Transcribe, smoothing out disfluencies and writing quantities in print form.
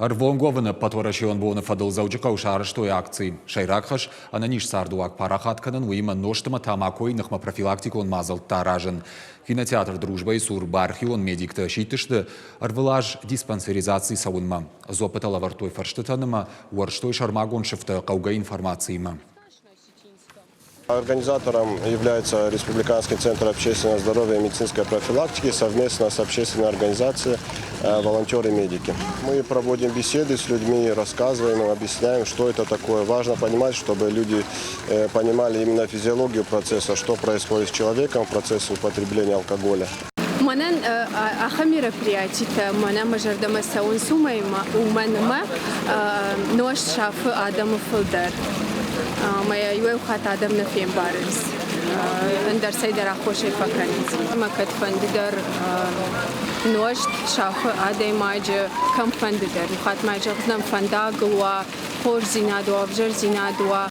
Ӕрвонг уӕвыны ӕппӕтуӕрӕсеон боны фӕдыл Дзӕуджыхъӕуы сарӕзтой акци. Сӕйраг хӕс – ӕнӕниз цардыуаг парахат кӕнын, уыимӕ нозт ӕмӕ тамакойы ныхмӕ профилактикон мадзӕлттӕ аразын. Кинотеатр «Дружба-йы цур бархион медиктӕ сидтысты ӕрвылаз диспансеризаци цӕуынмӕ. Дзуӕппытӕ лӕвӕрдтой фӕрстытӕн ӕмӕ уӕрстой сӕрмагонд сыфтӕ хъӕугӕ информациимӕ. Организатором является Республиканский центр общественного здоровья и медицинской профилактики совместно с общественной организацией «Волонтеры-медики». Мы проводим беседы с людьми, рассказываем им, объясняем, что это такое. Важно понимать, чтобы люди понимали именно физиологию процесса, что происходит с человеком в процессе употребления алкоголя. Мӕнӕн ахӕм мероприятитӕ мӕнӕ мӕ зӕрдӕмӕ цӕуынц уымӕн ӕмӕ нозт сафы адӕмы фылдӕр. Ӕмӕ йӕ иуӕй хатт адӕм нӕ фембарынц, ӕндӕр цӕйдӕр аххосӕй фӕкӕнынц. Ӕмӕ кӕдфӕнды дӕр нозт сафы адӕймаджы кӕмфӕнды дӕр. Иу хатт ма зӕгъдзынӕн, фӕндагыл уа, хорздзинад уа, ӕвзӕрдзинад уа.